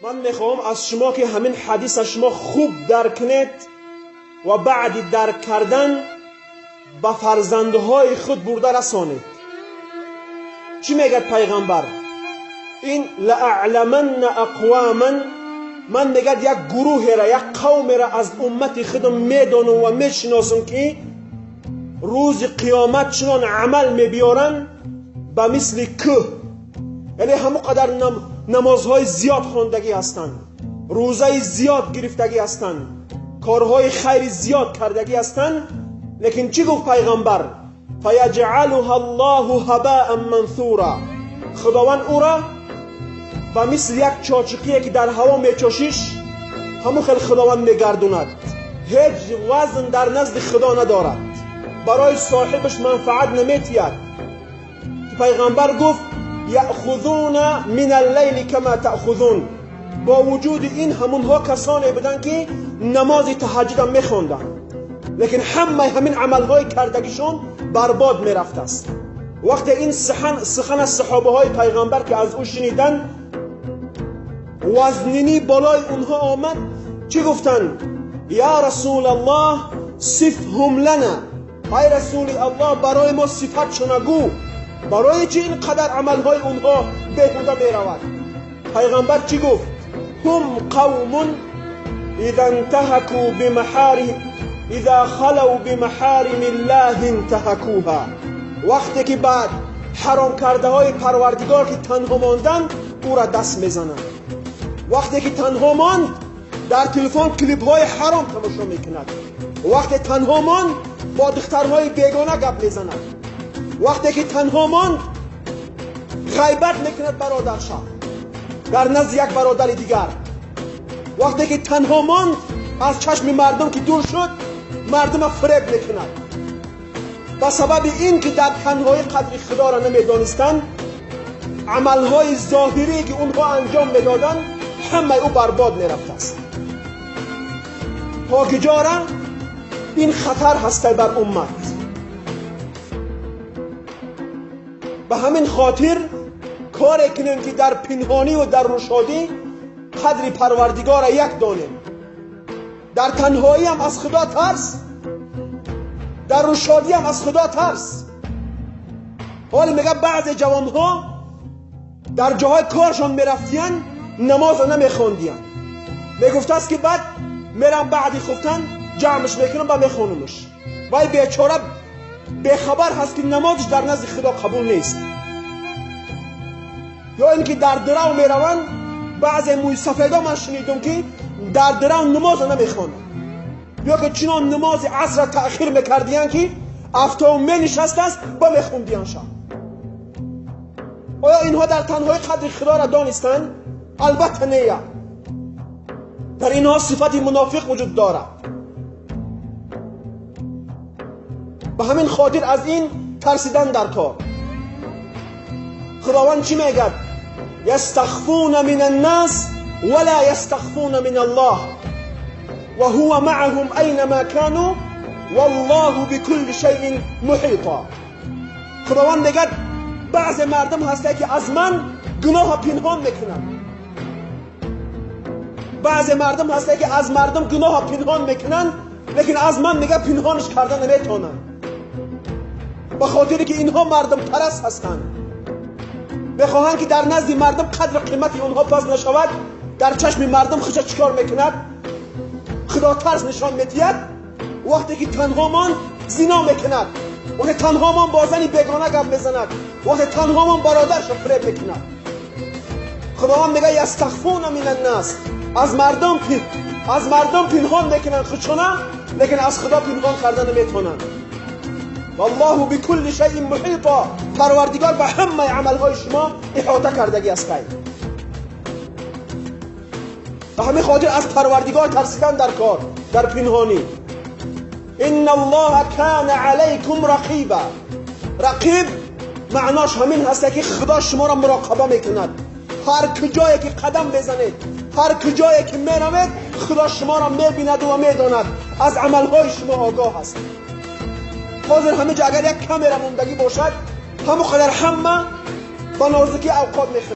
Ман мехоҳам аз шумо ки ҳамин ҳадиса шумо хуб дарк кунед ва баъди дарк кардан ба фарзандҳои худ бурда расонед. Чӣ мегӯяд пайғамбар? Ин лааъламанна ақвоман, ман мегӯяд як гурӯҳеро, як қавмеро аз уммати худам медонам ва мешиносам ки рӯзи қиёмат чунон амал мебиёранд ба мисли кӯҳ, яъне ҳамон қадар намозҳои зиёд хондагӣ ҳастанд, рӯзаи зиёд гирифтагӣ ҳастанд, корҳои хайри зиёд кардагӣ ҳастанд. Лекин чӣ гуфт пайғамбар? Фаяҷъалуҳа Аллоҳу ҳабаан мансура, худованд ӯро ба мисли як чочиқие ки дар ҳаво мечошиш, ҳамон хел худованд мегардонад. Ҳеҷ вазн дар назди худо надорад, барои соҳибаш манфаат наметиҳад. Пайғамбар гуфт яъхузуна мин аллайли кама таъхузун. Бо вуҷуди ин ҳамонҳо касоне буданд ки намози таҳаҷҷудам мехонданд, лекин ҳамаи ҳамин амалҳои кардагишон барбод мерафтааст. Вақте ин сухан аз саҳобаҳои пайғамбар ки аз ӯ шуниданд, вазнинӣ болои онҳо омад. Чӣ гуфтанд? Я расулаллоҳ сифҳум лана, ай расули аллоҳ барои мо сифатшона гӯ, барои чӣ ин қадар амалҳои онҳо беҳуда меравад? Пайғамбар чӣ гуфт? Ҳум қавмун иза интаҳаку бимаҳарим иза халав бимаҳарими ллоҳи интаҳакуҳа. Вақте ки баъд ҳаром кардаҳои парвардигор ки танҳо монданд, ӯра даст мезананд. Вақте ки танҳо монд, дар телефон клипҳои ҳаром тамошо мекунад. Вақте танҳо монд, бо духтарҳои бегона гап мезанад. Вақте ки танҳо монд, ғайбат мекунад бародарша дар назди як бародари дигар. Вақте ки танҳо монд, аз чашми мардум ки дур шуд, мардума фиреб мекунад. Ба сабаби ин ки дар танҳоӣ қадри худоро намедонистанд, амалҳои зоҳирие ки онҳо анҷом медоданд, ҳамаи ӯ барбод мерафтааст. То киҷора ин хатар ҳастай бар уммат. Ба ҳамин хотир коре кунем ки дар пинҳонӣ ва дар рӯшодӣ қадри парвардигорро як донем. Дар танҳоиам аз худо тарс, дар рӯшодиам аз худо тарс. ҳоле мегӯяд баъзе ҷавонҳо дар ҷоҳои коршон мерафтиянд, намозро намехондиянд. Мегуфтааст ки баъд мерам баъди хуфтан ҷамъш мекунам ба мехонумш. Вай бечора бехабар ҳаст ки намозш дар назди худо қабул нест. Ё ин ки дар дирав мераванд, баъзе мӯйсафедо ман шунидум ки дар дирав намозро намехонанд, ё ки чунон намози асрро таъхир мекардиянд ки афтоб менишастааст ба мехондиянд шаб. Оё инҳо дар танҳои қадри худоро донистанд? Албатта не. Дар инҳо сифати мунофиқ вуҷуд дорад. Ба ҳамин хотир аз ин тарсидан дар кор. Худованд чӣ мегӯяд? Ястахфуна мин аннас вала ястахфуна мин аллоҳ ва ҳува маъаҳум айнама кану валлоҳу бикулли шайъин муҳита. Худованд мегӯяд баъзе мардум ҳастанд ки аз ман гуноҳро пинҳон мекунанд. Баъзе мардум ҳастанд ки аз мардум гуноҳро пинҳон мекунанд, лекин аз ман мегӯяд пинҳонш карда наметавонанд, ба хотире ки инҳо мардумпараст ҳастанд, мехоҳанд ки дар назди мардум қадру қимати онҳо паст нашавад. Дар чашми мардум худша чӣ кор мекунад? Худотарс нишон медиҳад. Вақте ки танҳо монд, зино мекунад. Вақте танҳо монд, бо зани бегона гап мезанад. Вақте танҳо монд, бародарша фиреб мекунад. Худованд мегӯяд ястахфуна мин аннас, аз мардум пинҳон мекунанд худшона, лекин аз худо пинҳон карда наметавонанд. Валлоҳу бикулли шайъин муҳита, парвардигор ба ҳамаи амалҳои шумо иҳота кардагӣ ҳастай. Ба ҳамин хотир аз парвардигор тарсидан дар кор, дар пинҳонӣ. Инна аллоҳа кана алайкум рақиба. Рақиб маънош ҳамин ҳаста ки худо шуморо муроқаба мекунад. Ҳар куҷое ки қадам мезанед, ҳар куҷое ки меравед, худо шуморо мебинад ва медонад, аз амалҳои шумо огоҳ аст. Ҳозир ҳамин ҷо агар як камера мондагӣ бошад, ҳамон қадар ҳама ба нозукӣ авқот мехӯрад.